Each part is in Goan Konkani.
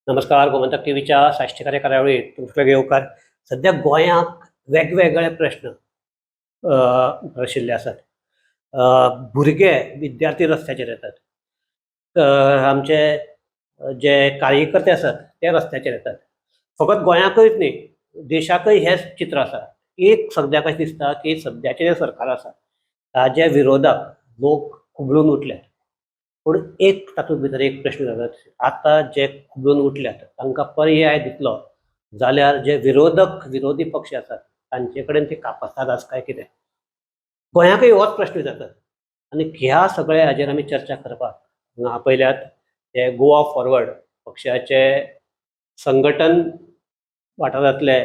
नमस्कार, गोमंतक टीव्हीच्या साश्टीकार्य कार्यावळीत तुमकां येवकार. सद्या गोंयांत वेगवेगळे प्रश्न आशिल्ले आसात. भुरगे विद्यार्थी रस्त्याचेर येतात, आमचे जे कार्यकर्ते आसात ते रस्त्याचेर येतात. फकत गोंयाकच न्ही, देशाकय हेंच चित्र आसा. एक सद्याक अशें दिसता की सद्याचें जें सरकार आसा ताज्या विरोधाक लोक खुबळून उठल्यात. पूण एक तातूंत भितर एक प्रश्न जाता, आतां जे खुबळून उठल्यात तांकां पर्याय दितलो जाल्यार जे विरोधक विरोधी पक्ष आसात तांचे कडेन ती कापस्ताद आसा काय कितें? गोंयाकय होच प्रश्न जाता आनी ह्या सगळ्या हाजेर आमी चर्चा करपाक हांगा आपयल्यात ते गोवा फॉरवर्ड पक्षाचे संघटन वाठारांतले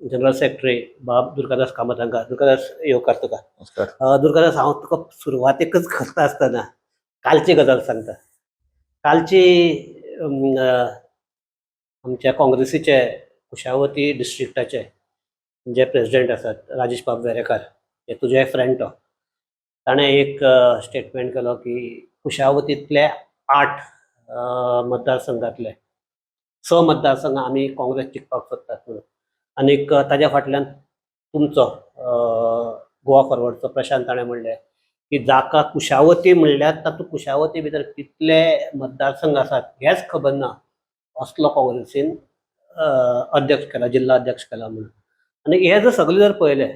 जनरल सेक्रेटरी बाब दुर्गादास कामत हांकां. दुर्गादास, येवकार तुका. नमस्कार. दुर्गादास, हांव तुका सुरवातेकच करता आसतना कालची गजाल सांगता. कालची आमच्या काँग्रेसीचे कुशावती डिस्ट्रिक्टाचे जे प्रेसिडेंट आसात राजेश बाब वेरेकार, हे तुजे फ्रेंड, तो ताणें एक स्टेटमेंट केलो की कुशावतींतले 8 मतदारसंघातले 6 मतदारसंघ आमी काँग्रेस जिखपाक सोदतात म्हणून. आनीक ताज्या फाटल्यान तुमचो गोवा फॉरवर्डचो प्रशांत, ताणें म्हणलें की जाका कुशावती म्हणल्यार तातूंत कुशावती भितर कितले मतदारसंघ आसात हेंच खबर ना असलो काँग्रेसीन अध्यक्ष केला, जिल्हा अध्यक्ष केला म्हणून. आनी हे जर सगळें जर पळयलें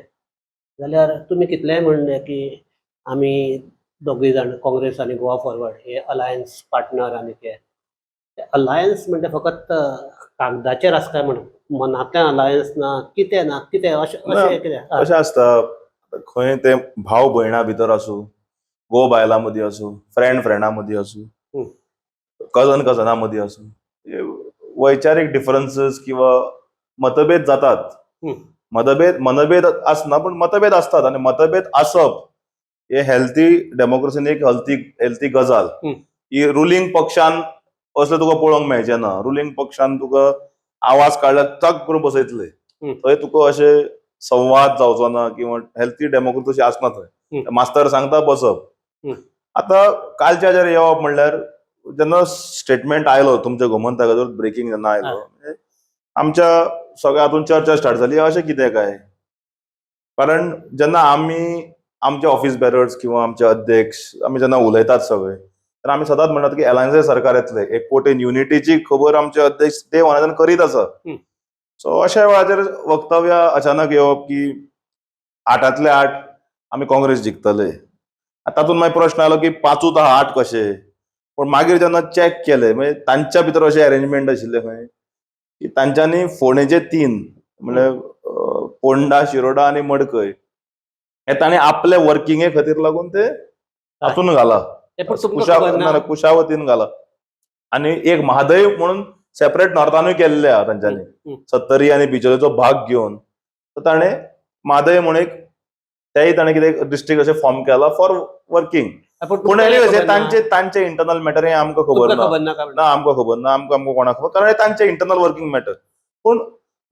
जाल्यार तुमी कितलेंय म्हणलें की आमी दोगूय जाण काँग्रेस आनी गोवा फॉरवर्ड हे अलायन्स पार्टनर, आनी ते अलायन्स म्हणजे फकत कागदाचेर आसा काय म्हणून मनांतल्यान अलायन्स ना, कितें ना कितें अशें अशें कितें? अशें आसता, खंय ते भाव भयणा भितर आसूं, घोव बायलां मदीं आसूं, फ्रेंड फ्रेंडा मदीं आसूं, कजन कजना मदीं आसूं, हे वैचारीक डिफरन्सीस किंवा मतभेद जातात. मतभेद मनभेद आसना पूण मतभेद आसतात आनी मतभेद आसप हे हेल्थी डेमोक्रेसीन एक हेल्थी हेल्थी गजाल. ही रुलींग पक्षान असलें तुका पळोवंक मेळचें ना. रुलींग पक्षान तुका आवाज काडल्यार चक करून बसयतले. थंय तुका अशें संवाद जावचो ना किंवा हेल्थी डेमोक्रेसी तशी आसना थंय. मास्तर सांगता, बसप. आतां कालच्या हाजेर येवप म्हणल्यार जेन्ना स्टेटमेंट आयलो तुमच्या गोमंतकाचो, ब्रेकिंग जेन्ना आयलो, म्हणजे आमच्या सगळ्या हातून चर्चा स्टार्ट जाली, अशें कितें काय? कारण जेन्ना आमी आमचे ऑफिस बेरर्स किंवा आमचे अध्यक्ष आमी जेन्ना उलयतात सगळे, तर आमी सदांच म्हणटात की एलायन्साचें सरकार येतलें. एकवट इन युनिटीची खबर आमचे अध्यक्ष डे वनाच्यान करीत आसा. सो अशा वेळाचेर वक्तव्य अचानक येवप की 8तांतले 8 आमी काँग्रेस जिखतले, तातूंत मागीर प्रश्न आयलो की 5ूच आहा, 8 कशे? पूण मागीर जेन्ना चॅक केले, म्हणजे तांच्या भितर अशें अरेंजमेंट आशिल्लें खंय की तांच्यांनी फोंडेचे 3, म्हणल्यार पोंडा, शिरोडा आनी मडकय, हे तांणी आपले वर्किंगे खातीर लागून ते हातून घाला. ते पण तुमकां खबर ना? ना, कुशावतीन घाला आनी एक म्हादय म्हणून सेपरेट नॉर्थानूय केल्ले आहा तांच्यांनी. सत्तरी आनी बिचोलेचो भाग घेवन तर ताणें म्हादय म्हणून एक तेय ताणें कितें डिस्ट्रिक्ट अशें फॉर्म केला फॉर वर्किंग. पूण पूण तुमकां एनिवेज खबर ना? तांचे तांचे इंटरनल मॅटर हें आमकां खबर तुमकां ना. खबर ना काय? ना, आमकां खबर ना. आमकां आमकां कोणाक खबर, कारण हे तांचे इंटरनल वर्किंग मॅटर. पूण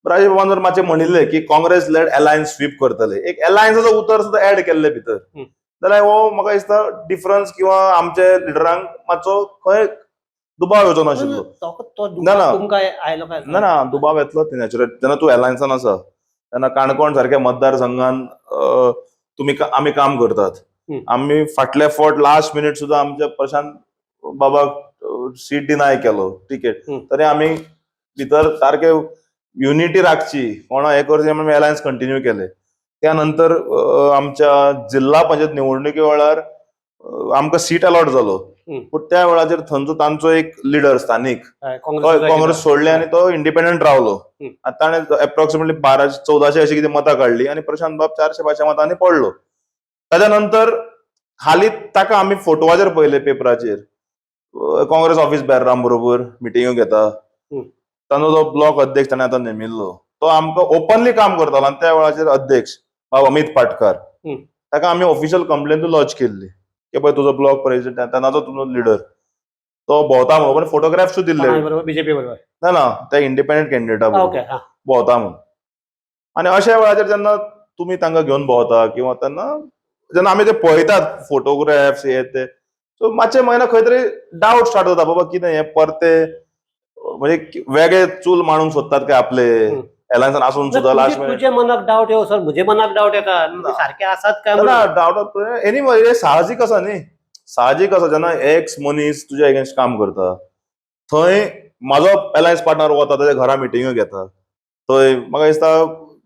राजेश बाबान जर मातशें म्हणिल्लें की काँग्रेस लेड अलायन्स स्वीप करतले, एक अलायन्साचो उतर सुद्दां एड केल्लें भितर, जाल्यार हो म्हाका दिसता डिफरन्स किंवा आमचे लिडरांक मातसो खंय दुबाव येवचो नाशिल्लो. तो ना, ना. तुमकां आयलो काय? ना ना, दुबाव येतलो ते नॅचरल. जेन्ना तूं अलायन्सान आसा तेन्ना काणकोण सारक्या मतदारसंघान तुमी आमी काम करतात. आमी फाटल्या फावट लास्ट मिनीट सुद्दां आमच्या प्रशांत बाबाक सीट डिनाय केलो, तिकेट, तरी आमी भितर सारके युनिटी राखची, कोणा हें करचें म्हणून अलायन्स कंटिन्यू केले. त्या नंतर आमच्या जिल्हा पंचायत निवडणुके वेळार आमकां सीट अलॉट जालो, पूण त्या वेळाचेर थंयचो तांचो एक लिडर स्थानीक हय, तो काँग्रेस सोडले आनी तो इंडिपेंडंट रावलो. आनी ताणें एप्रॉक्सिमेटली 1200-1400 अशी कितें मतां काडली आनी प्रशांत बाब 400-500 मतांनी पडलो. ताच्या नंतर हालींच ताका आमी फोटवाचेर पळयले पेपराचेर, काँग्रेस ऑफिस बेररां बरोबर मिटिंग्यो घेता. तांचो जो ब्लॉक अध्यक्ष ताणें आतां नेमिल्लो तो आमकां ओपनली काम करतालो आनी त्या वेळाचेर अध्यक्ष बाब अमीत पाटकार, ताका आमी ऑफिशियल कंप्लेन लॉन्च केल्ली की पळय तुजो ब्लॉक प्रेसिडेंट, ताचो तुजो लिडर तो भोंवता म्हणून, पण फोटोग्राफ सुद्दां दिल्ले. बरोबर, बीजेपी बरोबर? ना ना, त्या इंडिपेंडंट कॅन्डिडेटा बरोबर भोंवता म्हणून. आनी अशा वेळाचेर जेन्ना तुमी तांकां घेवन भोंवता किंवा तेन्ना जेन्ना आमी ते पळयतात फोटोग्राफ्स हे ते, सो मातशें मागीर खंय तरी डावट स्टार्ट जाता, बाबा कितें हें परते म्हणजे वेगळे चूल मांडूंक सोदतात काय आपले एलायन्सान आसून सुद्धा लास्ट तुझ्या मनाक डावट येऊ सर, म्हजे मनाक डावट येता ना. सारखे आसात काय म्हणून. डावट एनी साहजीक आसा न्ही, साहजीक आसा. जेन्ना एक्स मनीस तुज्या एगेन्स्ट काम करता, थंय म्हाजो एलायन्स पार्टनर वता, ताच्या घरा मिटिंग्यो घेता, थंय म्हाका दिसता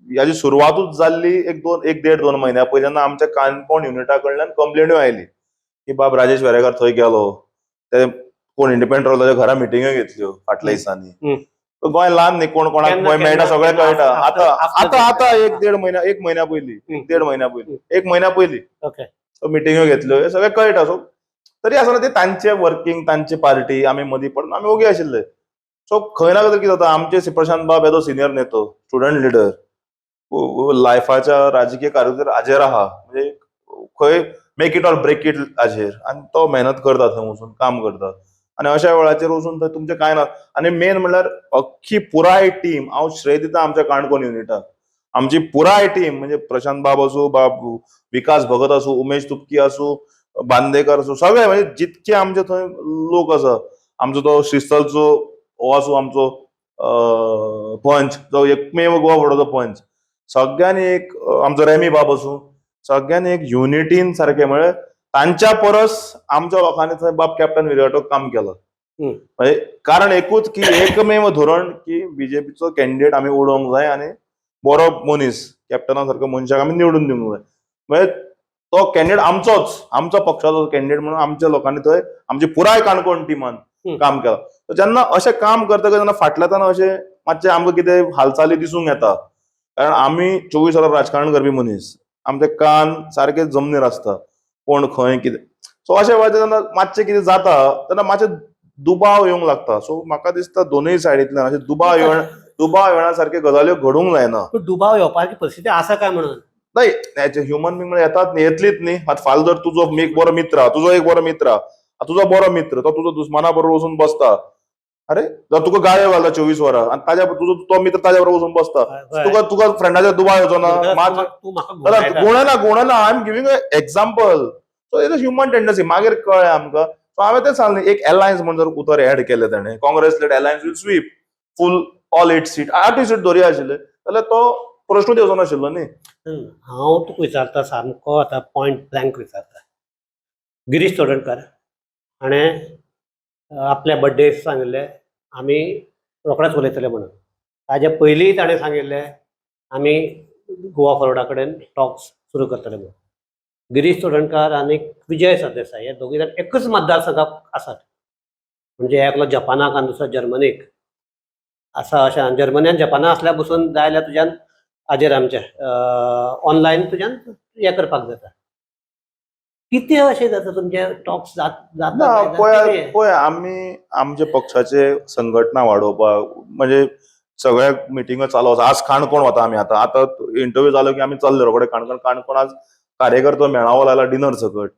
ह्याची सुरवातूच जाल्ली एक देड दोन म्हयन्या पयलीं, जेन्ना आमच्या काणकोण युनिटा कडल्यान कंप्लेन्यो आयली की बाब राजेश वेरेंकार थंय गेलो, ते कोण इंडिपेंडंट रावलो ताच्या घरा मिटिंग्यो घेतल्यो फाटल्या दिसांनी. गोंय ल्हान न्ही, कोण कोणाक केन्ना- गोंय मेळटा केन्ना- सगळें केन्ना कळटा. after- आतां after आतां आतां that. एक देड म्हयन्या, एक म्हयन्या पयलीं, देड म्हयन्या पयलीं, एक म्हयन्या पयलीं मिटिंग्यो घेतल्यो, हे सगळें कळटा. सो तरी आसतना ते तांचे वर्किंग, तांची पार्टी, आमी मदीं पडून आमी ओगी आशिल्ले. सो खंय ना खंय तरी कितें जाता, आमचे प्रशांत बाब येदो सिनियर नेतो, स्टुडंट लिडर, लायफाच्या राजकीय कारकिर्दीर हाजेर आहा, म्हणजे खंय make it or break it हाजेर, आनी तो मेहनत करता, थंय वचून काम करता. आनी अशा वेळाचेर वचून थंय तुमचें कांय ना. आनी मेन म्हणल्यार अख्खी पुराय टीम हांव श्रेय दिता आमच्या काणकोण युनिटाक. आमची पुराय टीम म्हणजे प्रशांत बाब आसूं, बाब विकास भगत आसूं, उमेश तुपकी आसूं, बांदेकर आसूं, सगळे म्हणजे जितके आमचे थंय लोक आसा, आमचो तो श्रीस्थलचो हो आसूं, आमचो पंच जो एकमेव गोवा फुडाचो पंच, सगळ्यांनी एक आमचो रेमी बाब आसूं, सगळ्यांनी एक युनिटीन सारकें म्हळ्यार तांच्या परस आमच्या लोकांनी थंय बाब कॅप्टन विराटोक काम केलां. म्हणजे कारण एकूच की एकमेव धोरण की बीजेपीचो कॅन्डिडेट आमी उडोवंक जाय आनी बरो मनीस कॅप्टना सारको मनशाक आमी निवडून दिवंक जाय. म्हणजे तो कॅन्डिडेट आमचोच, आमचो पक्षाचो कॅन्डिडेट म्हणून आमच्या लोकांनी थंय आमची पुराय काणकोण टिमान काम केलां. सो जेन्ना अशें काम करतकच जेन्ना फाटल्यान अशें मातशें आमकां कितें हालचाली दिसूंक येता, कारण आमी 24 वरां राजकारण करपी मनीस, आमचे कान सारके जमनीर आसता, कोण खंय कितें. सो अशें वेळार जेन्ना मातशें कितें जाता तेन्ना मातशें दुबाव येवंक लागता. सो म्हाका दिसता दोनूय सायडींतल्यान अशें दुबाव येवणा सारक्यो गजाल्यो घडूंक जायना. पूण दुबाव येवपाची परिस्थिती आसा काय म्हणून? नाही, ह्युमन बिंग म्हळ्यार येतात न्ही, येतलीच न्ही. आतां फाल्यां जर तुजो एक बरो मित्र आहा, तुजो एक बरो मित्र आहा, तुजो बरो मित्र तो तुजो दुस्माना बरोबर वचून बसता, अरे जर तुका गाळयो घालता 24 वरां आनी ताज्या तुजो तो मित्र ताज्या बरोबर वचून बसता, तुका तुका फ्रेंडाचेर दुबाव येवचो ना? तूं म्हाका घुंवडायता. गुणना गुणना, I am giving a example. So it is human tendency. मागीर कळ्ळें आमकां. सो हांवें तें सांगलें, एक एलायन्स म्हण जर उतर एड केलें ताणें, Congress led alliance will sweep full all 8 seat, 8 seat धरया आशिल्ले जाल्यार तो प्रश्नूच येवचो नाशिल्लो न्ही. हांव तुका विचारता सामको आतां पॉयंट ब्लँक विचारता. गिरीश चोडणकर हाणें आपल्या बड्डे सांगिल्लें आमी रोखडेच उलयतले म्हणून. ताजे पयलींय ताणें सांगिल्लें आमी गोवा फॉरवर्डा कडेन टॉक्स सुरू करतले म्हणून. गिरीश चोडणकार आनी विजय सरदेसाय हे दोगूय जाण एकच मतदारसंघाक आसात, म्हणजे एकलो जपानाक आनी दुसरो जर्मनीक आसा. अशें आनी जर्मनी आनी जपाना आसल्या पसून जाय जाल्यार तुज्यान हाजेर आमचे ऑनलायन तुज्यान हें करपाक जाता. कितें अशें जाता तुमचे टॉक्स ना जाता? पळय पळय, आमी आमच्या पक्षाचे संघटना वाडोवपाक म्हणजे सगळ्या मिटिंगो चालू आसा. आज काणकोण वता आमी, आतां आतां इंटरव्यू जालो की आमी चल्ले रोखडे काणकोण. काणकोण आज कार्यकर्तो मेळावो लायला डिनर सकट,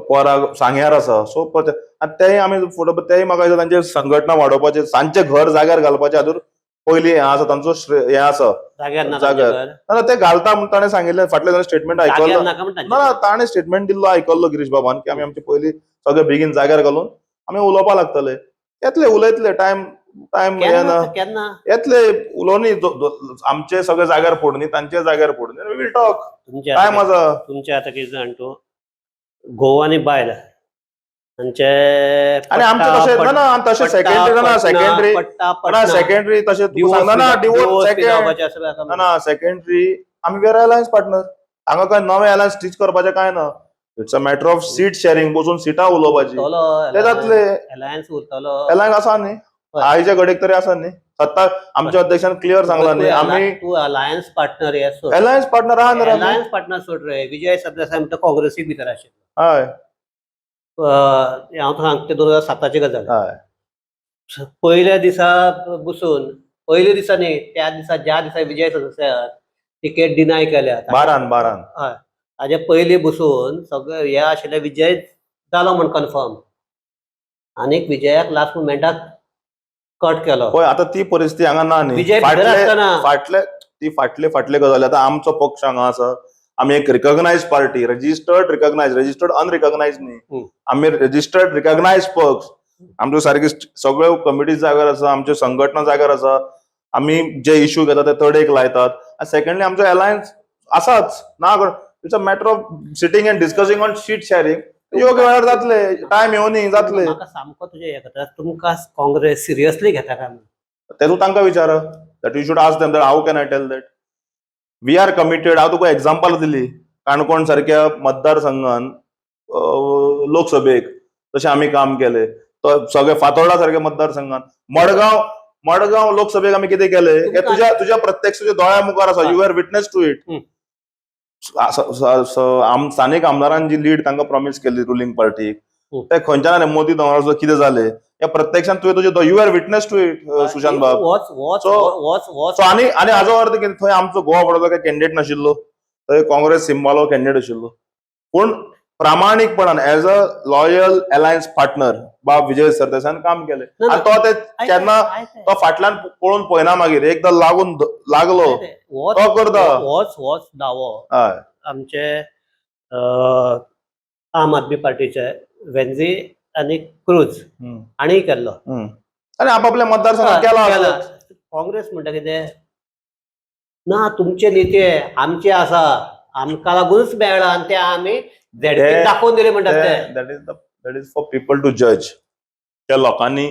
परा सांग्यार आसा. सो आनी तेय आमी फोटो, तेय म्हाका दिसता तांचे संघटना वाडोवपाचे, तांचें घर जाग्यार घालपाचें हातूंत पयलीं हें आसा तांचो हें आसा जाग्यार नाका जाग्यार. तुमचें घर? ना ना, ते घालता म्हूण ताणें सांगिल्लें, फाटलें ताणें स्टेटमेंट जाग्यार आयकल्लो. नाका म्हण ना ना, तांचें. ताणें स्टेटमेंट दिल्लो आयकल्लो गिरीश बाबान की आमी आमचे पयलीं सगळे बेगीन जाग्यार घालून आमी उलोवपाक लागतले, येतले उलयतले, टायम टायम हे केन्ना ना केन्ना येतले उलोवनी, आमचे सगळे जाग्यार फोडणी, तांचे जाग्यार फोडणी, will talk, तुमचे टायम आसा. तुमचे आतां कितें जाण तूं, घोव आनी बायल हांचे आनी आमचे तशें ना ना, आनी तशें सेकंडरी ना ना, सेकंडरी ना, सेकंडरी तशें तुका सांगना ना, डिवोर्स सेकंड ना ना, सेकंडरी आमी we are alliance partner. हांगा काय नवें अलायन्स स्टिच करपाचें काय ना, it's a matter of seat sharing, बसून सिटां उलोवपाची, ते जातले. अलायन्स उरतलो. अलायन्स आसा न्ही, आयच्या घडयेक तरी आसा न्ही. सत्ता आमच्या अध्यक्षान क्लियर सांगला न्ही, आमी तूं अलायन्स पार्टनर हे सोड, अलायन्स पार्टनर आहा न्ही आमी. अलायन्स पार्टनर सोड रे. विजय सरदेसाय म्हणटा काँग्रेसीक भितर आशिल्लो. हय. हांव तुका सांगता 2007ची गजाल. हय. पयल्या दिसा बसून, पयल्या दिसा न्ही, त्या दिसा ज्या दिसा विजय सरदेसायाक तिकेट डिनाय केल्या बारान बारान, ताजे पयलीं बसून सगळे हे आशिल्ले विजय जालो म्हण कन्फर्म, आनीक विजयाक लास्ट मुमेंटाक कट केलो. पळय आतां ती परिस्थिती हांगा ना न्ही. विजय भितर फाटले आसतना फाटले ती फाटले फाटले गजाली. आतां आमचो पक्ष हांगा आसा, आमी एक recognise party, registered recognise, registered unrecognise न्ही, आमी रजिस्टर्ड रिकग्नायज पक्ष. आमच्यो सारकी सगळ्यो कमिटी जाग्यार आसा, आमच्यो संघटना जाग्यार आसा. आमी जे इश्यू घेता ते तडेक लायतात. आनी सेकंडली आमचो अलायन्स आसाच ना. It's a matter of sitting and discussing on seat sharing. योग्य वेळार जातले, टायम येवनी जातले. म्हाका सामको तुजें हें करता, तुमकां काँग्रेस सिरियसली घेता काय म्हणून? ते तूं तांकां विचार. That you should ask them that. How can I tell that? We are committed. हांव तुका एग्जाम्पल दिली, काणकोण सारक्या मतदारसंघान लोकसभेक तशें आमी काम केलें. तो सगळे फातोर्डा सारक्या मतदारसंघान, मडगांव मडगांव लोकसभेक आमी कितें केलें हें तुज्या प्रत्यक्ष तुज्या दोळ्या मुखार आसा. You are witness to it. स्थानीक आमदारान जी लीड तांकां प्रॉमिस केल्ली रुलिंग पार्टीक, ते खंयच्यान आनी मोदी दोंगराचो कितें जालें हे प्रत्यक्षान तुवें तुजे, you are witness to it, Sushant बाब. होच होच होच होच. सो आनी हाजो अर्थ कितें? थंय आमचो गोवा फॉरवर्डाचो काय कॅन्डिडेट नाशिल्लो, थंय काँग्रेस सिम्बालो कॅन्डिडेट आशिल्लो. पूण प्रामाणीकपणान as a loyal alliance partner बाब विजय सरदेसायान काम केलें. आनी तो ते केन्ना तो फाटल्यान पळोवन पळयना. मागीर एकदां लागून लागलो तो करता. होच होच दावो आमचे आम आदमी पार्टीचे वेन्झी आनी क्रूज हांणी केल्लो. आनी आपापल्या मतदारसंघात केला आसत. काँग्रेस म्हणटा कितें ना, तुमचे नेते आमचे आसा, आमकां लागूनच मेळ्ळा आनी ते आमी झेडपीक दाखोवन दिले म्हणटात ते. That is for people to judge. त्या लोकांनी,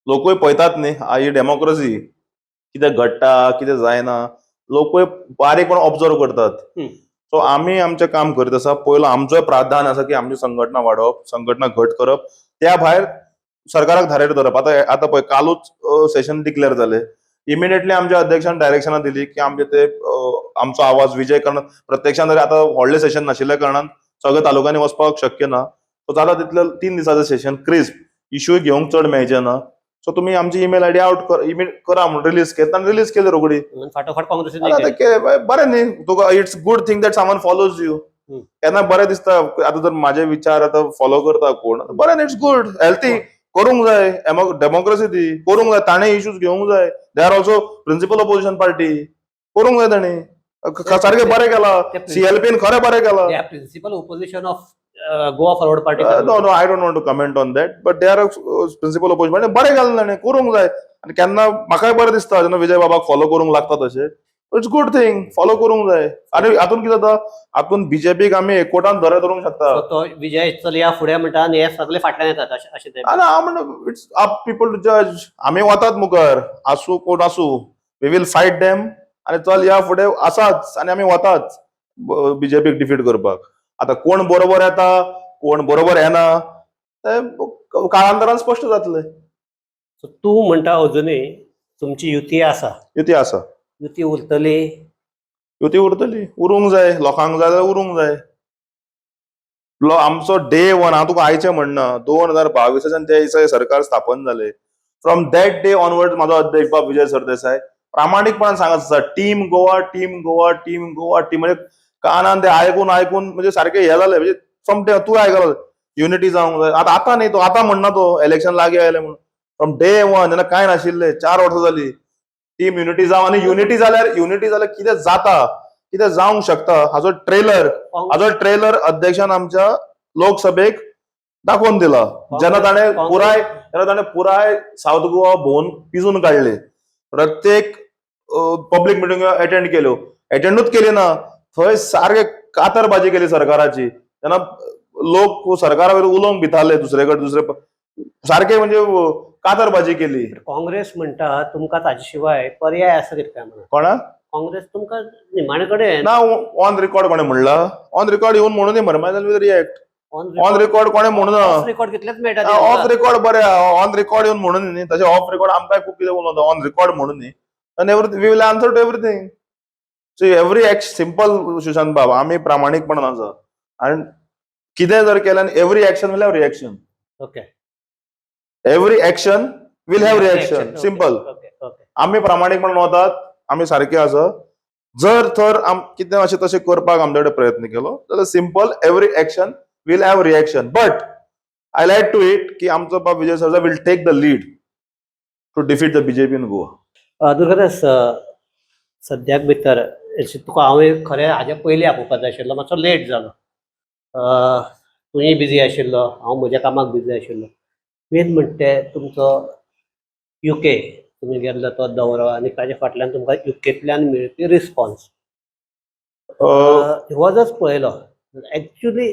लोकूय पळयतात न्ही. ही डेमोक्रेसी, कितें घडटा कितें जायना लोकूय बारीकपण ऑब्जर्व करतात. सो आमी आमचें काम करीत आसा. पयलो आमचोय प्राधान्य आसा की आमची संघटना वाडोवप, संघटना घट करप, त्या भायर सरकाराक धारेर धरप. आतां पळय, कालूच सेशन डिक्लेअर जालें. इमिडिएटली आमच्या अध्यक्षान डायरेक्शनां दिली की आमचे ते आमचो आवाज विजय कारण प्रत्यक्षान जरी आतां व्हडलें सेशन नाशिल्ल्या कारणान सगळ्या तालुक्यांनी वचपाक शक्य ना. सो जाता तितले 3 दिसाचें सेशन, क्रिस्प इश्यूय घेवंक चड मेळचे ना. सो तुमी आमची ईमेल आयडी आवट कर, ईमेल करा म्हणून रिलीज केले ताणें, रिलीज केले रोखडी. आनी फाटोफाट काँग्रेसीन आतां बरें न्ही तुका? It's good thing that someone follows you. केन्ना बरें दिसता. आतां जर माझे विचार आतां फॉलो करता कोण, बरें, it's good, healthy. करूंक जाय, डेमोक्रेसी ती. करूंक जाय, ताणें इश्यूज घेवंक जाय. They are also principal opposition party. करूंक जाय ताणें. सारकें बरें केलां सीएलपीन, खरें बरें केलां. Principal opposition of Goa Forward Party. No, I don't want to comment on that, but they are principal opposition. बरें केलें ताणें, करूंक जाय. आनी केन्ना म्हाकाय बरें दिसता जेन्ना विजय बाबाक फॉलो करूंक लागता तशें. It's good thing, follow करूंक जाय. आनी हातून कितें जाता, हातून बीजेपीक आमी एकवटान धरे धरूंक शकता. तो विजय चलया फुडें म्हणटा आनी हे सगळे फाटल्यान येतात, अशें अशें ते. आनी हांव म्हणटा, it's up people to judge. आमी वतात मुखार, आसूं कोण आसूं, we will fight them. आनी चल या फुडें आसाच आनी आमी वताच बीजेपीक डिफीट करपाक. आतां कोण बरोबर येता, कोण बरोबर येना, तें काळांतरान स्पश्ट जातलें. So, तूं म्हणटा अजुनूय तुमची युती आसा? युती आसा. युती उरतली? युती उरतली, उरूंक जाय. लोकांक जाय जाल्यार उरूंक जाय. आमचो डे वन, हांव तुका आयचें म्हणना, 2022च्यान ते दिसा सरकार स्थापन जालें, फ्रॉम that day onward म्हाजो अध्यक्ष बाब विजय सरदेसाय प्रामाणीकपणान सांगत आसा, team Goa, team Goa, team Goa, team. म्हणजे कानान ते आयकून आयकून म्हणजे सारकें हें जालें. म्हणजे फ्रॉम डे तूं आयकलो, युनिटी जावंक जाय. आतां आतां न्ही तो, आतां म्हणना तो इलेक्शन लागीं आयलें म्हणून. फ्रॉम डे वन, जेन्ना कांय नाशिल्लें, 4 वर्सां जाली, टीम युनिटी जावं. आनी युनिटी जाल्यार कितें जाता, कितें जावंक शकता, हाजो ट्रेलर अध्यक्षान आमच्या लोकसभेक दाखोवन दिला, जेन्ना ताणें पुराय सावथ गोवा भोंवन पिजून काडले. प्रत्येक पब्लीक मिटींग अटेंड केल्यो, अटेंडूच केली ना, थंय सारके कातरबाजी केली सरकाराची. तेन्ना लोक सरकारा वयर उलोवंक भिताले दुसरे कडेन, दुसरे सारके म्हणजे कातरबाजी केली. काँग्रेस म्हणटा तुमकां ताजे शिवाय पर्याय आसा कितें काय म्हणून. कोणा? काँग्रेस तुमकां निमाणे कडेन. ना, ऑन रिकॉर्ड कोणें म्हणला? ऑन रिकॉर्ड येवन म्हणून मरे, मागीर रिएक्ट. ऑन रिकॉर्ड कोणें म्हणून? रिकॉर्ड कितलेच मेळटा. ऑफ रिकॉर्ड बरें, ऑन रिकॉर्ड येवन म्हणून न्ही. तशें ऑफ रिकॉर्ड आमकां खूब कितें उलोवं. ऑन रिकॉर्ड म्हणून न्ही. आनी every we will answer to everything. So every act, simple, Sushant बाब, आमी प्रामाणीकपणान आसा आनी कितें जर केलें, every action will have reaction. Every action will have reaction, simple. Okay okay आमी प्रामाणीकपणान वतात, आमी सारके आसा. जर तर कितें अशें तशें करपाक आमचे कडेन प्रयत्न केलो जाल्यार, simple, every action will have reaction. But I like to it की आमचो बाब Vijay sir will take the lead to defeat the BJP in Goa. Durgadas, सद्याक भितर अशें तुका हांवें खरें हाज्या पयलीं आपोवपाक जाय आशिल्लो, मातसो लेट जालो. तुंय बिजी आशिल्लो, हांव म्हज्या कामाक बिजी आशिल्लो. मेन म्हणटे तुमचो युके तुमी गेल्लो तो दौरो आनी ताजे फाटल्यान तुमकां युकेंतल्यान मेळपी रिस्पॉन्स हो जर पळयलो, एक्चुली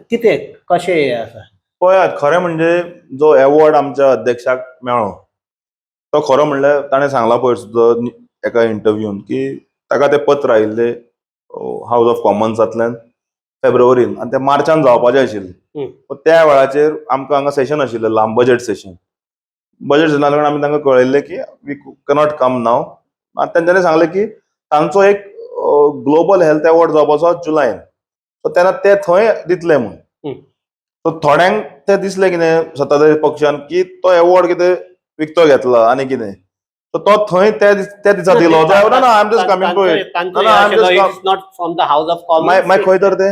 कितें कशें हें आसा? पळयात, खरें म्हणजे जो एवॉर्ड आमच्या अध्यक्षाक मेळ्ळो तो खरो म्हणल्यार ताणें सांगला पयर सुद्दां एका इंटरव्यून की ताका तें पत्र आयिल्लें हावज ऑफ कॉमन्सांतल्यान फेब्रुवारीन आनी तें मार्चान जावपाचें आशिल्लें. पूण त्या वेळाचेर आमकां हांगा सेशन आशिल्लें, लांब बजेट सेशन. बजेट सेशना लागून आमी तांकां कळयल्लें की we cannot कम नाव. आनी तेंच्यांनी सांगलें की तांचो एक ग्लोबल हेल्थ एवॉर्ड जावपाचो जुलायन, सो तेन्ना ते थंय दितले म्हूण. सो थोड्यांक तें दिसलें कितें सत्ताधारी पक्षान की तो एवॉर्ड कितें विकतो घेतला आनी कितें, सो तो थंय त्या दिसा दिलो. ना ना, I am just coming to it. तांचो ना, I'm just it's not from the House of मागीर कॉमन्स. खंय तर ते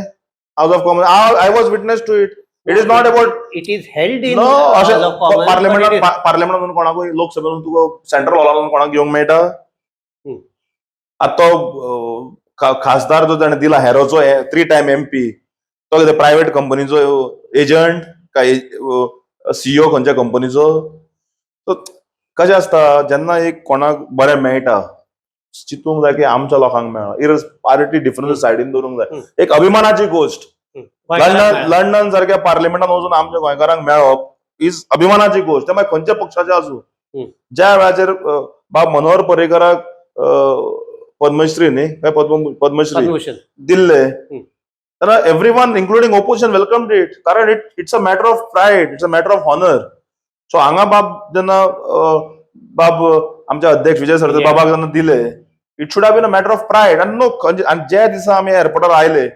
House of Commons, I was witness to it. It is not about it is held in no अशें हावज ऑफ कॉमन्स. पार्लमेंटात, पार्लमेंटातून कोणाकूय, लोकसभेतून तुका सेंट्रल हॉलातून कोणाक घेवंक मेळटा? आतां तो खासदार जो ताणें दिला हॅरोचो, थ्री टायम एमपी, तो कितें प्रायव्हेट कंपनीचो एजंट काय सीईओ खंयच्या कंपनीचो? सो कशें आसता, जेन्ना एक कोणाक बरें मेळटा, चिंतूंक जाय की आमच्या लोकांक मेळ्ळा. इरस पार्टी डिफरन्स सायडीन दवरूंक जाय. एक अभिमानाची गोश्ट, लंडन लंडन सारक्या पार्लमेंटात वचून आमच्या गोंयकारांक मेळप is अभिमानाची गोश्ट. ते मागीर खंयच्या पक्षाचे आसूं. ज्या वेळाचेर बाब मनोहर पर्रीकराक पद्मश्री न्ही काय पद्मश्री पद्मभूषण दिल्ले तेन्ना everyone including opposition welcome it, कारण it's a matter of pride, it's a matter of honour. So हांगा बाब जेन्ना बाब आमचे अध्यक्ष विजय सरदेसाय बाबाक जेन्ना दिले, it should have been a matter of pride. आनी नो, आनी ज्या दिसा आमी एअरपोर्टार आयले,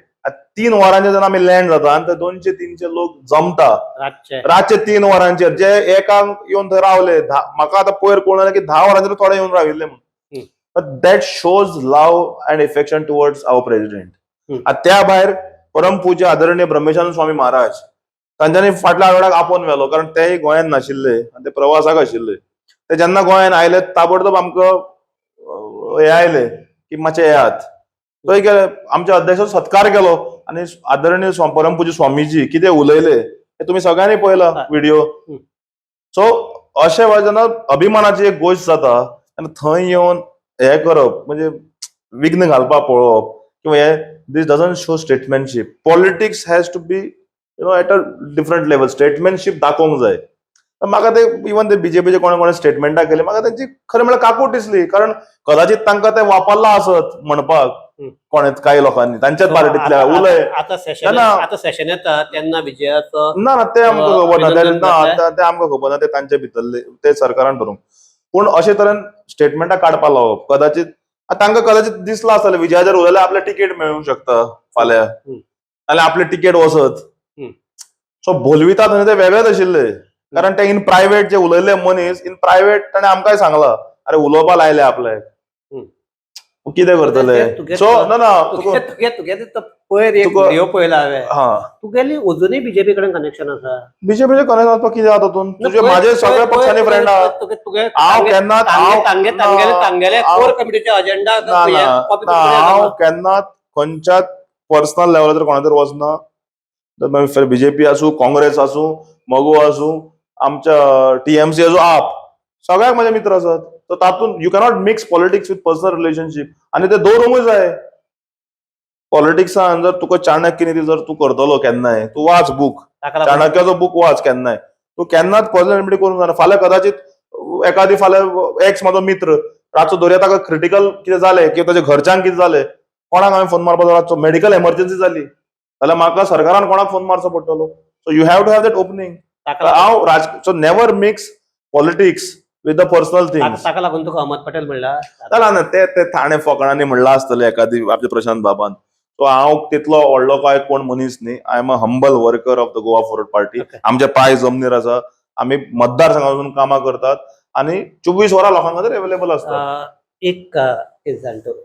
3 वरांचेर जेन्ना आमी लँड जाता आनी ते 200-300 लोक जमता रातचे रातचे 3 वरांचेर, जे एकांक येवन थंय रावले, म्हाका आतां पयर कळ्ळें की 10 वरांचेर थोडे येवन राविल्ले म्हणून. That shows love and affection towards our president. आनी त्या भायर परमपूज्य आदरणीय ब्रह्मेशानंद स्वामी महाराज तांच्यांनी फाटल्या आठवड्याक आपोवन व्हेलो, कारण तेय गोंयांत नाशिल्ले आनी ते प्रवासाक आशिल्ले. ते जेन्ना गोंयांत आयले ताबडतोब आमकां हे आयले की मातशे येयात. थंय गेले, आमच्या अध्यक्षाचो सत्कार केलो आनी आदरणीय परमपूज्य स्वामीजी कितें उलयले हे तुमी सगळ्यांनी पळयला व्हिडिओ. सो अशे वेळार जेन्ना अभिमानाची एक गोश्ट जाता तेन्ना थंय येवन हे करप म्हणजे विघ्न घालपाक पळोवप किंवा हे, this doesn't show statesmanship. Politics has to be at a different level. Statesmanship दाखोवंक जाय. तर म्हाका ते इवन ते बीजेपीचे कोणे कोणे स्टेटमेंटां केली, म्हाका तेंची खरें म्हळ्यार काकूट दिसली, कारण कदाचित तांकां ते वापरला आसत म्हणपाक कोणे कांय लोकांनी तांच्याच पार्टींतल्या उलय. आता सेशन ना, ना. आता सेशन येता तेन्ना विजयाचो ना ना, ते आमकां खबर ना, अभिनंदन ना जातलें. ते आमकां खबर ना, ते तांचे भितरले, ते सरकारान ठरोवंक. पूण अशे तरेन स्टेटमेंटां काडपा लावप, कदाचित तांकां कदाचित दिसलां आसतलें विजयाचेर उलयल्यार आपलें तिकेट मेळूंक शकता फाल्यां, नाल्यार आपलें तिकेट वचत. सो बोलविता थंय ते वेगळेच आशिल्ले, कारण ते इन प्रायव्हेट जे उलयल्ले मनीस इन प्रायव्हेट ताणें आमकांय सांगलां, अरे उलोवपा लायले आपल्याक, कितें करतले? सो ना ना, तुका तुगे तुगे पयर एक व्हिडिओ पळयला हांवें, हा तुगेली अजुनूय बीजेपी कडेन कनेक्शन आसा. बीजेपीचे कनेक्शन वचपाक कितें आसा तातूंत? तुजे माझे सगळ्या पक्षांनी फ्रेंड आहा. हांव केन्नाच तांगेले कोर कमिटीचे अजेंडा ना ना, हांव केन्नाच खंयच्याच पर्सनल लेवलाचेर कोणाचेर वचना. बीजेपी आसूं, काँग्रेस आसूं, मगो आसूं, आमच्या टीएमसी आसूं, आप, सगळ्याक माझे मित्र आसात. सो तातूंत you cannot mix politics with personal relationship, आनी ते दवरूंकूय जाय. पॉलिटिक्सान जर तुका चाणक्य नीती जर तूं करतलो केन्नाय, तूं वाच बूक, चाणक्याचो बूक वाच केन्नाय, तूं केन्नाच पर्सनल करूंक जायना. फाल्यां कदाचित एकादी फाल्यां एक्स म्हाजो मित्र रातचो दवरया ताका क्रिटिकल कितें जालें किंवा ताच्या घरच्यांक कितें जालें, कोणाक हांवें फोन मारपाचो? रातचो मेडिकल एमर्जन्सी जाली जाल्यार म्हाका सरकारान कोणाक फोन मारचो पडटलो? So you have to have that opening. हांव राज so never mix politics with the personal things. ताका लागून तुका अहमद पटेल म्हणला? ना ना, ते ते थाणे फकाणांनी म्हणलां आसतलें एकादी आमच्या प्रशांत बाबान. सो हांव तितलो व्हडलो काय कोण मनीस न्ही. I am a humble worker of the Goa Forward Party. आमचे पांय जमनीर आसा, आमी मतदारसंघातून कामां करतात आनी 24 वरां लोकां खातीर अवेलेबल आसतात. एक जाण तो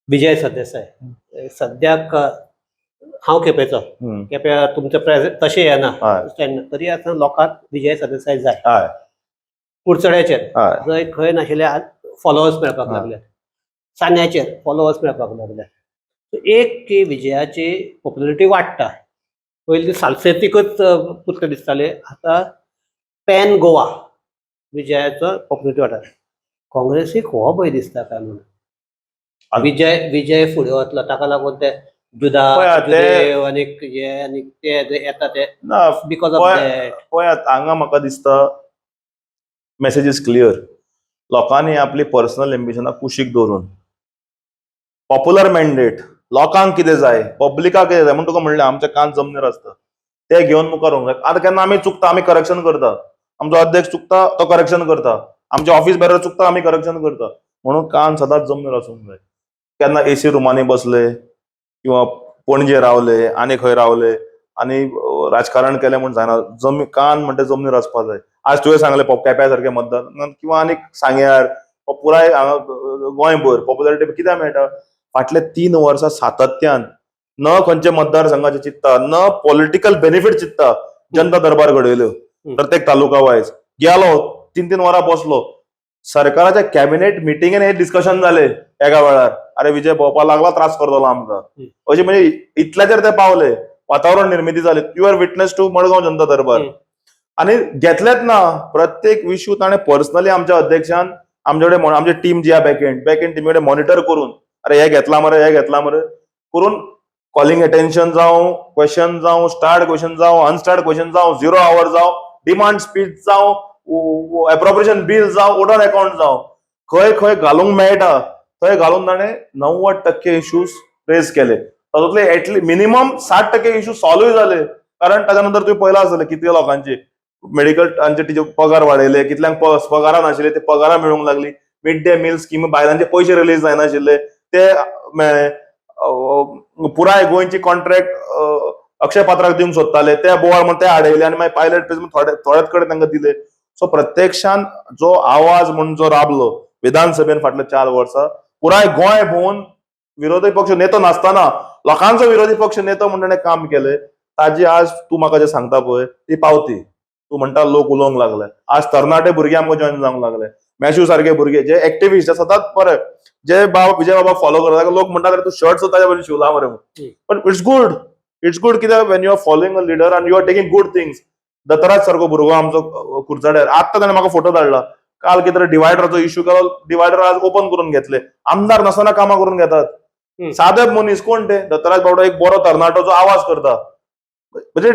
विजय सरदेसाय सद्याक हांव केपेचो, केप्या तुमचें प्रेझेंट तशें येना तरी आतां लोकांक विजय सरदेसाय जाय. कुडचड्याचेर जंय खंय नाशिल्ले फॉलोअर्स मेळपाक लागले, सांग्याचेर फॉलोअर्स मेळपाक लागले. एक की विजयाची पॉप्युलरिटी वाडटा. पयलीं सालसेतीकच पुतळे दिसताले, आतां पॅन गोवा विजयाचो पॉप्युलरिटी वाडटा. काँग्रेसीक हो भंय दिसता काय म्हणून विजय विजय फुडें वतलो, ताका लागून ते जुदा पळय, ते जुदेव आनी हे आनी ते जे येता ते ना because of पळय that. पळयात, हांगा म्हाका दिसता मॅसेज is clear. लोकांनी आपली पर्सनल एम्बिशनां कुशीक दवरून पॉप्युलर मॅन्डेट, लोकांक कितें जाय, पब्लिकाक कितें जाय, म्हूण तुका म्हणलें आमचे कान जमनीर आसता, ते घेवन मुखार वचूंक जाय. आतां केन्ना आमी चुकता आमी करेक्शन करता, आमचो अध्यक्ष चुकता तो करेक्शन करता, आमचे ऑफिस बेरर चुकता आमी करेक्शन करता. म्हणून कान सदांच जमनीर आसूंक जाय. केन्ना एसी रुमांनी बसले किंवा पणजे रावले आनी खंय रावले आनी राजकारण केलें म्हूण जायना. जमी कान म्हणटा जमनीर आसपा जाय. आज तुवें सांगलें केप्या सारकें मतदान किंवा आनीक सांग्यार पुराय हांगा गोंयभर पॉप्युलरिटी कित्याक मेळटा? फाटले 3 वर्सां सातत्यान न खंयचे मतदारसंघाचे चिंतता, न पॉलिटिकल बेनिफीट चिंतता, जनता दरबार घडयल्यो प्रत्येक तालुका वायज. गेलो 3-3 वरां बसलो, सरकाराच्या कॅबिनेट मिटिंगेन हे डिस्कशन जाले एका वेळार, अरे विजय भोवपा लागला, त्रास करतलो आमकां, अशें म्हणजे इतल्याचेर ते पावले. वातावरण निर्मिती जाली. You are witness to Madgaon Janata Darbar. आनी घेतलेच ना प्रत्येक इशू ताणें पर्सनली आमच्या अध्यक्षान आमचे कडेन, आमची टीम जी आहा बॅकएंड बॅकएंड टिमी कडेन मॉनिटर करून, अरे हे घेतला मरे, हे घेतला मरे करून कॉलिंग अटेन्शन जावं, क्वेश्चन जावं, स्टार्ड क्वेश्चन जावं, अनस्टार्ड क्वेश्चन जावं, झिरो our जावं, डिमांड स्पीच जावं, एप्रोप्रिएशन बील जावं, वोटर अकाउंट जावं, खंय खंय घालूंक मेळटा थंय घालून ताणें 90% इश्यूज रेज केले. तातूंतले एटली मिनिमम 60% इश्यू सॉल्वूय जाले. कारण ताच्या नंतर तुवें पळयलां आसतलें कितले लोकांचे मेडिकल तांचे टिचर पगार वाडयले, कितल्यांक पगारां नाशिल्ले ते पगारां मेळूंक लागली, मिड डे मील स्कीम बायलांचे पयशे रिलीज जायनाशिल्ले ते मेळ्ळे, पुराय गोंयची कॉन्ट्रॅक्ट अक्षय पात्राक दिवंक सोदताले ते बोवाळ म्हण ते आडयले आनी मागीर पायलट पेज थोडे थोड्याच कडेन तांकां दिले. सो प्रत्यक्षान जो आवाज म्हूण जो राबलो विधानसभेन फाटल्या 4 वर्सां पुराय गोंय भोंवन विरोधी पक्ष नेतो नासतना लोकांचो विरोधी पक्ष नेतो म्हूण ताणें काम केलें, ताजी आज तूं म्हाका जें सांगता पळय ती पावती. तूं म्हणटा लोक उलोवंक लागले, आज तरणाटे भुरगे आमकां जॉयन जावंक लागले, मॅश्यू सारके भुरगे जे एक्टिविस्ट जे सदांच बरे जे बाबा विजय बाबा फॉलो करता, लोक म्हणटा तूं शर्ट सुद्दां ताच्या बरें शिवला मरे. पण it's good, it's good कित्याक when you are following a leader and you are taking good things. Dattaraj सारको भुरगो आमचो कुर्चाड्यार आत्तां ताणें म्हाका फोटो धाडला, काल कितें तरी डिवायडराचो इश्यू केलो, डिवायडर आज ओपन करून घेतले, आमदार नासतना कामां करून घेतात. सादे मनीस कोण ते दत्तराज बावडो एक बरो तरणाटो जो आवाज करता, म्हणजे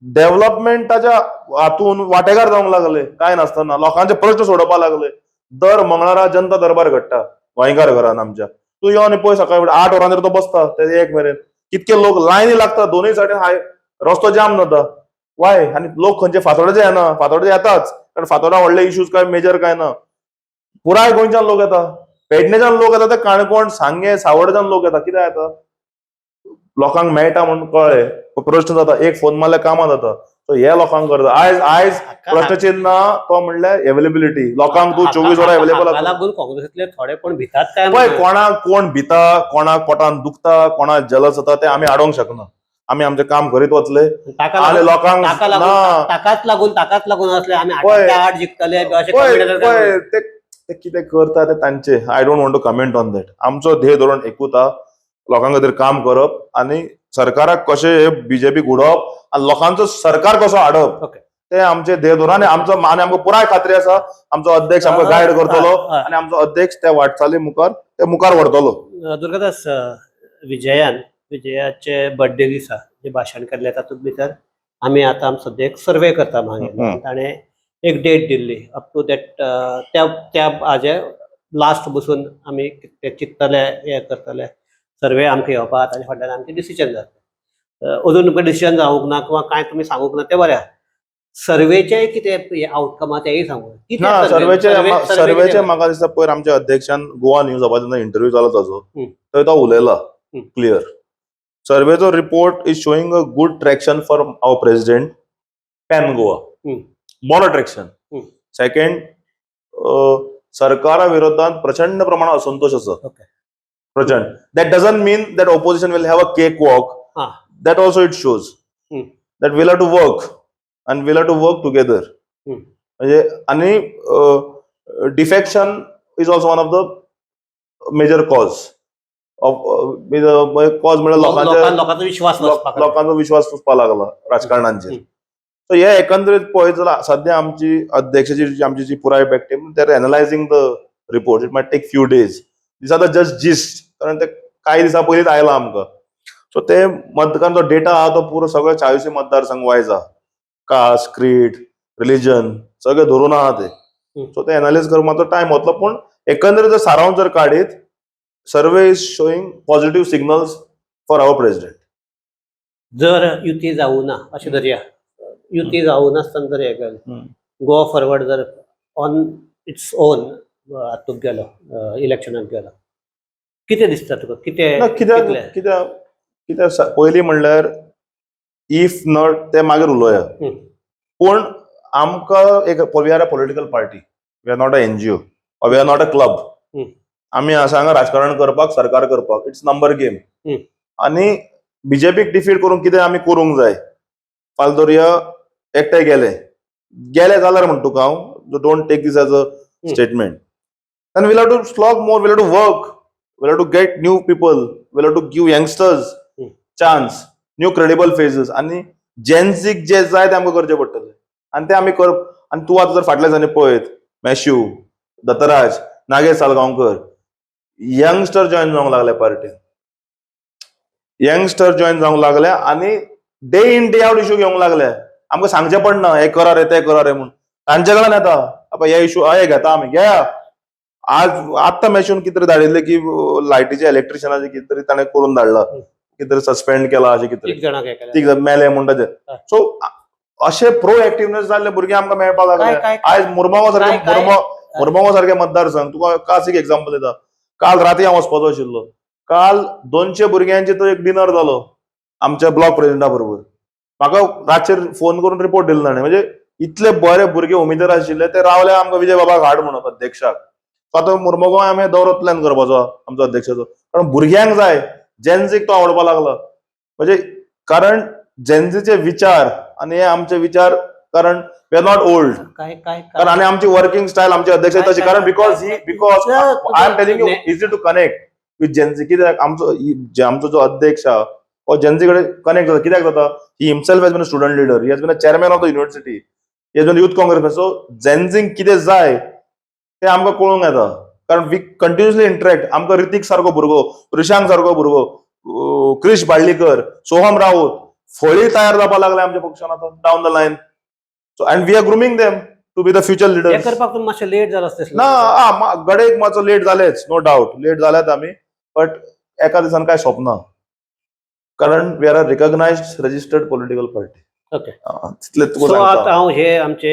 डेव्हलपमेंटाच्या हातून वांटेकार जावंक लागले, कांय नासतना लोकांचे प्रश्न सोडोवपाक लागले. दर मंगळारा जनता दरबार घडटा गोंयकार घरान आमच्या, तूं यो आनी पळय सकाळी 8 वरांचेर तो बसता ते 1 मेरेन, कितके लोक लायनी लागता, दोनूय सायडीन हाय रस्तो जाम जाता. वाय? आनी लोक खंयचे फातोड्याचे येना, फातोड्याचे येताच कारण फातोडा व्हडले इश्यूज काय मेजर काय ना, पुराय गोंयच्यान लोक येता, पेडणेच्यान लोक येता, ते काणकोण सांगें सावडच्यान लोक येता. कित्याक येता? लोकांक मेळटा म्हूण कळ्ळें, प्रश्न जाता, एक फोन मारल्यार कामां जाता. सो हे लोकांक करता. आयज आयज प्रश्नचिन्ह तो म्हणल्यार एवेलेबिलिटी, लोकांक तूं 24 वरां एवेलेबल हाका लागून काँग्रेसींतले थोडे कोण भितात काय? पळय कोणाक कोण भिता, कोणाक पोटान दुखता, कोणाक जलस जाता ते आमी आडोवंक शकना. आमी आमचें काम करीत वतले आनी लोकांक ना ताकाच लागून असले आमी 8 जिखतले अशें. पळय ते कितें करता ते तांचे, I don't want to comment on that. आमचो ध्येय धोरण एकूच आहा, लोकां खातीर काम करप आनी सरकाराक कशें हे बीजेपीक उडोवप आनी लोकांचो सरकार कसो हाडप ते आमचे ध्येय धोरण. आनी आमचो आनी आमकां पुराय खात्री आसा आमचो अध्यक्ष आमकां गायड करतलो आनी आमचो अध्यक्ष त्या वाटचाली मुखार ते मुखार व्हरतलो. दुर्गादास, विजयाचे बर्थडे दिसा जे भाशण केल्लें तातूंत भितर आमी आतां सद्या एक सर्वे करता मागीर ताणें एक डेट दिल्ली अप टू that त्या त्या हाजे लास्ट बसून आमी ते चिंततले हे करतले सर्वे आमकां येवपा ताच्या फाटल्यान आमचें डिसिजन जातलें. अजून तुमकां डिसिजन जावंक ना किंवा कांय तुमी सांगूंक ना तें बरें आहा. सर्वेचें कितें आवटकम आहा तेंय सांगू. ना, सर्वेचे म्हाका दिसता पयर आमच्या अध्यक्षान गोवा न्यूज हबाचो जेन्ना इंटरव्यू जालो ताजो थंय तो उलयला clear. सर्वेचो report is showing a good traction for our president pan Goa, बरो ट्रॅक्शन. सेकंड, सरकारा विरोधात प्रचंड प्रमाणात असंतोष आसा, प्रचंड. That doesn't mean that opposition will have a cake walk. That also it shows that we'll have to work and we'll have to work together. म्हणजे आणि defection is also one of the major cause of cause म्हळ्यार लोकांचो विश्वास लोकांचो विश्वास वचपाक लागला राजकारणांचेर. सो हे एकंदरीत पळयत जाल्यार सद्या आमची अध्यक्षाची जी आमची जी पुराय back team, they are analyzing the report. It might take few days. These are the just gist, कारण ते कांय दिसां पयलींच आयलां आमकां. सो ते मतदार जो डेटा आहा तो पुरो सगळे 40 मतदारसंघ वायज आहा, कास्ट, क्रीड, रिलिजन सगळे धरून आहा ते. सो ते एनालायज करूंक मातसो टायम वतलो, पूण एकंदरीत जर सारांश जर काडीत, survey is showing positive signals for our president. जर युती जावना ना अशें धरया, युती जावं नासतना जर हें केलें, गोवा फॉरवर्ड जर ऑन इट्स ओन हातूंत गेलो, इलेक्शनाक गेलो, कितें दिसता तुका, कितें? ना, कित्याक? कितलें? कित्याक कित्याक पयलीं म्हणल्यार if not ते मागीर उलोवया. पूण आमकां एक, we are a political party, we are not a NGO, we are not a club. आमी आसा हांगा राजकारण करपाक, सरकार करपाक. It's number game. आनी बीजेपीक डिफीट करूंक कितें आमी करूंक जाय, फाल्यां धरया एकटे गेले गेले जाल्यार म्हणटा तुका हांव, don't take this as a statement, then we'll have to slog more, we'll have to work, we'll have to get new people, we'll have to give youngsters chance, new credible faces. आणि जेन्झीक जे जाय ते आमकां करचें पडटलें आनी ते आमी कर. आनी तूं आतां जर फाटल्या दिसांनी पळयत, मॅश्यू, दत्तराज, नागेश सालगांवकर, यंगस्टर जॉयन जावंक लागले पार्टीन, यंगस्टर जॉयन जावंक लागले आनी day in day out issue घेवंक लागले. आमकां सांगचें पडना, हे करा रे, ते करा रे म्हूण. तांचे कडल्यान येता, आबा हे इशू हे घेता आमी, घेया. आज आत्तां मॅशून कितें तरी धाडिल्लें की लायटीचे इलेक्ट्रिशियनाचे कितें तरी ताणें करून धाडला, कितें तरी सस्पेंड केला अशें कितें तरी. तीग जाणांक हे केलें. तीग जाण मेले म्हूण ताचे. सो अशे प्रो एक्टिवनेस जाल्ले भुरगे आमकां मेळपाक काय लागले. काय आयज मुरमांवा सारखे मुरमांवा सारखे मतदारसंघ, तुका कास एक एग्जाम्पल दिता. काल राती हांव वचपाचो आशिल्लो. काल 200 भुरग्यांचे तो एक डिनर जालो आमच्या ब्लॉक प्रेसिडेंटा बरोबर. म्हाका रातचेर फोन करून रिपोर्ट दिलो ताणें. म्हणजे इतले बरे भुरगे उमेदीर आशिल्ले, ते रावले आमकां विजय बाबाक हाड म्हणून अध्यक्षाक. सो आतां मुरमुगांव आमी दवरो प्लॅन करपाचो आमचो अध्यक्षाचो, कारण भुरग्यांक जाय. जेन्झीक तो आवडपाक लागलो, म्हणजे कारण जेन्झीचे विचार आनी हे आमचे विचार, कारण we are not old. काय काय कारण आणि आमची वर्किंग स्टायल आमची अध्यक्ष तशी, कारण because he because I am telling you, easy to connect with Gen Z. कित्याक आमचो जो अध्यक्ष आहा हो जेन्झी कडेन कनेक्ट जाता. कित्याक जाता? He himself has been a student leader, he has been a chairman of the university, he has been Youth Congress. So जेन्झींक कितें जाय तें आमकां कळूंक येता, कारण we continuously interact. आमकां ऋतीक सारको भुरगो, ऋषांक सारको भुरगो, क्रिश बाळ्ळीकर, सोहम राऊत, फळी तयार जावपाक लागले आमच्या पक्षान आतां down the line. So and we are grooming them to be the future हे leaders. करपाक तुमी मातशें लेट जालां आसतलें. ना, आ गडेक मातसो लेट जालेच, नो डावट लेट जाल्यात आमी, बट एका दिसान काय सोंपना, कारण we are a recognized, registered political party. तितले तुका सो सांगता. आतां हांव हे आमचे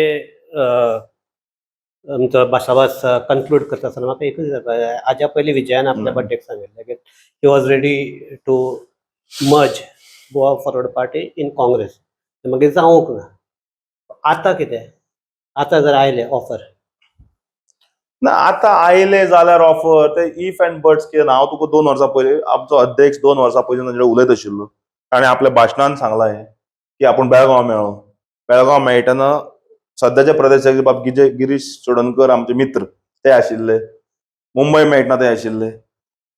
आमचो भासाभास कन्क्लूड करता आसतना म्हाका एकूच विचारपाक जाय. हाज्या पयलीं विजयान आपल्या बड्डेक सांगिल्लें की he was ready to merge Goa Forward Party in Congress. मागीर जावंक ना. आतां कितें, आतां जर आयलें ऑफर? ना, आतां आयले जाल्यार ऑफर ते if and buts कितें ना. हांव तुका 2 वर्सां पयलीं, आमचो अध्यक्ष 2 वर्सां पयलीं तांचे कडेन उलयत आशिल्लो. ताणें आपल्या भाशणान सांगलां हें की आपूण बेळगांव मेळ्ळो. बेळगांव मेळटना सद्याचे प्रदेश अध्यक्ष बाब गिरीश चोडणकर, आमचे मित्र, ते आशिल्ले. मुंबय मेळटना ते आशिल्ले.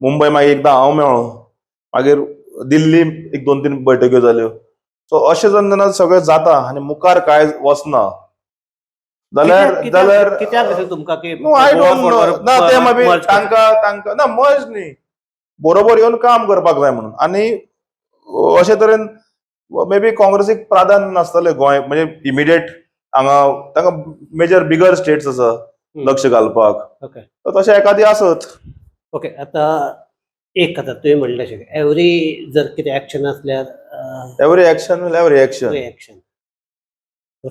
मुंबय मागीर एकदां हांव मेळ्ळो. मागीर दिल्ली एक दोन तीन बैठक्यो जाल्यो. सो अशें जेन्ना सगळें जाता आनी मुखार कांय वचना जाल्यार जाल्यार कित्याक दिसता तुमकां की no, I Goa don't know. Forward ना, ते मागीर merge करता? तांकां ना, मर्ज न्ही, बरोबर येवन काम करपाक जाय म्हणून. आनी अशे तरेन मे बी काँग्रेसीक प्राधान्य नासतलें गोंय, म्हणजे इमिडिएट हांगा तांकां मेजर बिगर स्टेट्स आसा लक्ष घालपाक. तर तशें एकादी आसत. ओके, आतां एक, आतां तुवें म्हणलें अशें, एवरी जर कितें एक्शन आसल्यार Every action will have reaction. Reaction.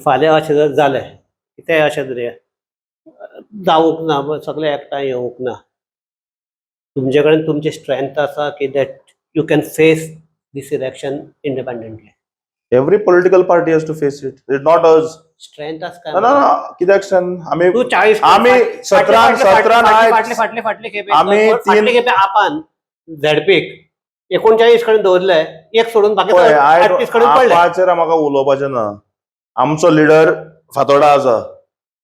फाल्यां अशें जर जालें, कितेंय अशें धरया, जावंक ना, सगळे एकठांय येवंक ना, तुमचे कडेन तुमची स्ट्रेंथ आसा की that you can face this election independently? Every political party has to face it, it not us. Strength आसा ना ना, कित्याक स्ट्रेंथ आमी तूं 40 आमी 17 फाटले फाटले फाटले खेपे आमी फाटले खेपे आपान झेडपीक 39 कडेन दवरले, एक सोडून बाकी पळय, 38 कडेन पडले. आपाचेर म्हाका उलोवपाचें ना. आमचो लिडर फातोर्डा आसा.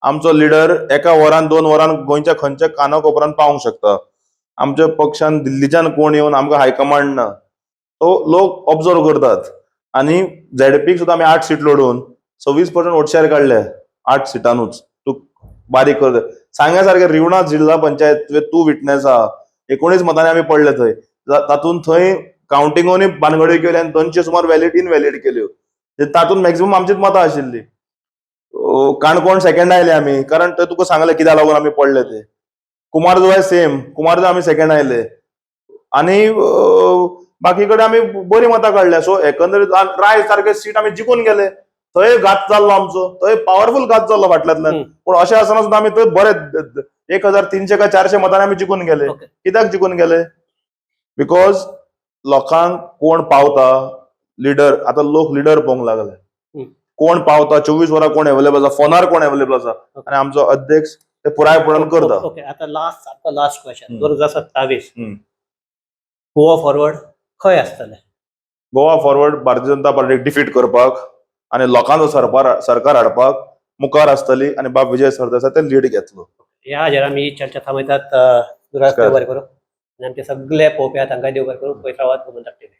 आमचो लिडर एका वरान, 2 वरान गोंयच्या खंयच्या काना कोपरान पावंक शकता. आमच्या पक्षान दिल्लीच्यान कोण येवन आमकां हायकमांड ना. तो लोक ऑब्जर्व करतात आनी झेडपीक सुद्दां आमी 8 सीट लढोवन 26% वोट शेअर काडले 8 सिटानूच. तूं बारीक कर सांग्या सारखे रिवणा जिल्हा पंचायत तूं विटनेस आहा, 19 मतांनी आमी पडले थंय. तातूंत थंय कावंटिंगोनी बानगड्यो केल्यो आनी 200 सुमार व्हॅलिड इनव्हॅलिड केल्यो. तातूंत मॅक्झिमम आमचीच मतां आशिल्ली. काणकोण सेकंड आयले आमी, कारण ते तुका सांगले कित्याक लागून आमी पडले ते. कुमारजुवाय सेम, कुमारजुंव आमी सेकंड आयले आनी बाकी कडेन आमी बरी मतां काडल्या. सो एकंदरीत राय सारके सीट आमी जिखून गेले. थंय घात जाल्लो आमचो, थंय पावरफूल घात जाल्लो फाटल्यांतल्यान. पूण अशें आसतना सुद्दां आमी थंय बरे 1300 काय 400 मतांनी आमी जिखून गेले. कित्याक जिखून गेले? Because लोकांक कोण पावता लिडर, आतां लोक लिडर पळोवंक लागले. कोण पावता, 24 वरां कोण अवेलेबल आसा, फोनार कोण अवेलेबल आसा आनी आमचो अध्यक्ष ते पुरायपणान करता. ओके, आता लास्ट, आता लास्ट क्वेश्चन. 2027 गोवा फॉरवर्ड खंय आसतले? गोवा फॉरवर्ड भारतीय जनता पार्टीक डिफीट करपाक आनी लोकांचो सरकार सरकार हाडपाक मुखार आसतली आनी बाब विजय सरदेसाय ते लीड घेतलो. ह्या हाजेर आमी चर्चा थांबयतात. दुरास, देव बरें करूं आनी आमचे सगळे पळोवपी आहा तांकां देव बरें करूं. पळयत रावात गोमंतक टीव्ही.